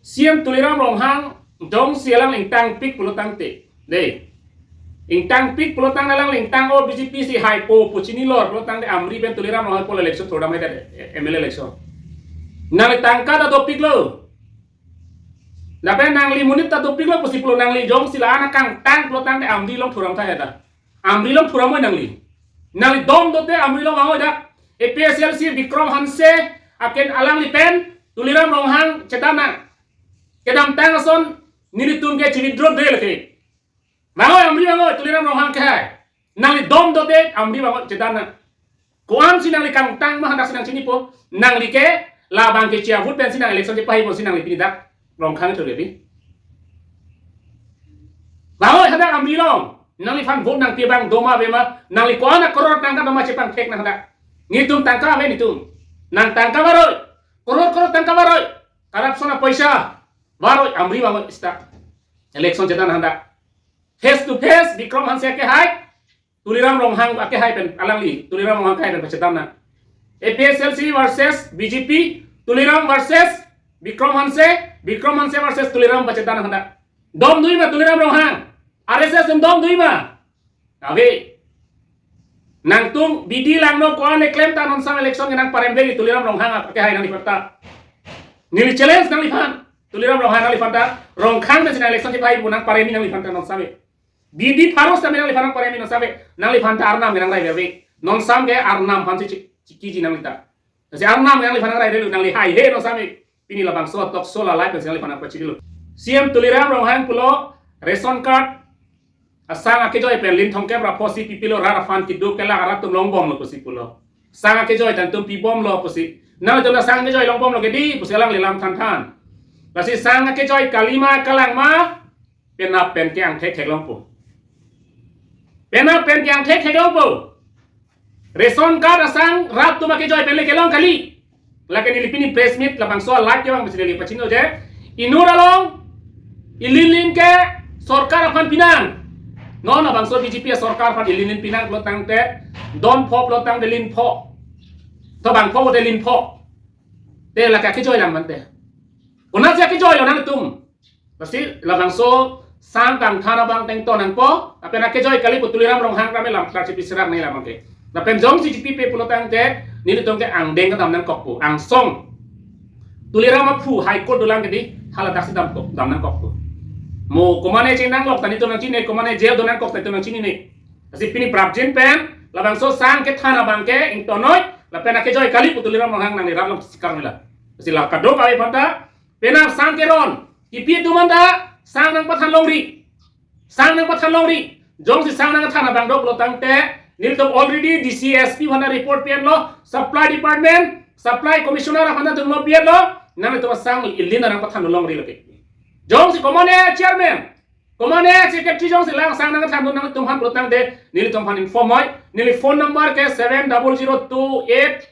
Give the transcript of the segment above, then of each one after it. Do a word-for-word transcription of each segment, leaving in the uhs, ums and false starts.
C M Tuliram Ronghang jongsi alang ingtangpik pulotangte, dei, ingtangpik pulotangte, alang ingtang-o B J P si haipo pu chinilor pulotangte, Amri pen Tuliram Ronghang pulo election thurdam hai, M L A election. Nangli tangka ta dopiklo. Lapen nangli monit ta dopiklo pusi pulo, nangli jongsi la-an akangtang pulotangte Amri along thuram tha ya ta. Amri along thuram oi nangli. Nangli dom dote Amri along vang oi dak. A P H L C Bikram Hanse aken alangli pen Tuliram Ronghang chetan nang. Kedamtang ason nelitum ke chi-withdraw del ke. Vang oi Amri, vang oi Tuliram Ronghang ke hai. Nangli dom dote Amri vang oi chetan nang. Ko-an si nangli kangtang ma hadak si nang chinipo. Nangli ke labang ke chia vote pen si nang election chepahai pon si nangli pini dak Ronghang thur ke pi. Vang oi hadak Amri along. Nangliphan vote nangpi abang doma ave ma. Nangli ko-an akoror tangka doma chepangthek nang hadak. Nelitum tangka ave nelitum. Nang tangka var oi. Koror koror tangka var oi. Corruption apoisa var oi, Amri vang oi seta. Election chetan nang hadak. Face to face Bikram Hanse ake hai, Tuliram Ronghang ake hai pen, alangli Tuliram Ronghang ake hai pen pachetan nang. A P H L C versus B J P, Tuliram versus Bikram Hanse, Bikram Hanse versus Tuliram pachetan nang hadak. Dom dui ma Tuliram Ronghang? R S S atum dom dui ma? Ave. Nangtum bidi langno ko-an le klem ta, non sam election ke nang parem dei Tuliram Ronghang ake hai nangliphan ta. Neli challenge nangliphan. Tuliram Ronghang nangliphan ta. Ronghang pen si nang election chepahai pu nang parem nangliphan ta non sam e. Bidi pharo sitame nangliphan nang parem non sam e. Nangliphan ta arnam ke nang rai ave. Non sam ke arnam aphan si chi-, chikiji nangli ta. Lasi arnam nangliphan nang rai delu, nangli haihe non sam e. Pini labangso talk show la live si nangliphan nang pachidelo. C M Tuliram Ronghang pulo ration card asang akejoi pen lin thomkep ra pho si pipilo, rat aphan keduk kelak arat atum longbomlo pusi pulo. Sang akejoi tangtum pibomlo pusi. Nangtum la sang akejoi longbomlo ke dei pusi alangli lam thanthan. Lasi sang akejoi kali ma kalang ma, penap pen ke angthek thek longpo. Penap pen ke angthek thek longpo. Ration card asang rat atum akejoi pen le kelong kali. Lake neli pini press meet labangso a-live kevang pusi neli pachini je. Inut along ilin lin ke sorkar aphan pinang. Non labangso B J P asorkar aphan ilin lin pinang pulotangte, don pho pulotangte lin pho. To bang pho te lin pho. Te lake akejoi lang mante. Konatsi akejoi lo nangtum? Lasi labangso sang kangthan abang tengton nangpo, lapen akejoi kali pu Tuliram Ronghang kami lam klar chipi serak nai lam ke. Lapen jongsi chipipe pulotangte, nelitum ke angdeng kedam nangkokpo, angsong. Tuliram aphu High Court dolang ke dei, haladak si damkok, dam nangkokpo. Mo komane chenanglok ta nelitum nangchini, komane jail do nangkok ta nelitum nangchinine. Lasi pini prapjin pen, labangso sang kethan abang ke ington noi, lapen akejoi kali pu Tuliram Ronghang nangli rat along sikar nila. Lasi la kadokave aphanta, penap sang keron, kipi atum anta sang nangpathan longri. Sang nangpathan longri. Jongsi sang nangthan abang dok pulotangte, nelitum already D C S P aphanta report pi-etlo, supply department, supply commissioner aphanta tumlo pi-etlo, nanglitum asang ilin nangpathan longri lake. Jongsi komane chairman, komane secretary jongsi lang sang nangthan nangtum aphan pulotangte, nelitum aphan inform noi, neli phone number ke seven double zero two eight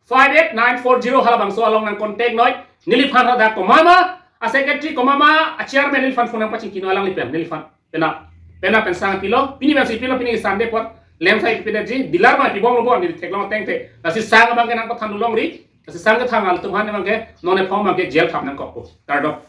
five eight nine four zero, halabangso along nang contact noi. Neliphan hadak komama a-secretary, komama a-chairman neliphan phone nangpachingki noi, alangli pen neliphan. Penap, penap pen sang pilo, pini pensi pilo, pini Sunday apot, lem sai pidetji, dilar ma pibomlo bo, neli theklong tengte. Lasi sang abang ke nangpathan longri, lasi sang kethan atum aphan abang ke, non ephong abang ke jail thap nangkokpo. Kardom.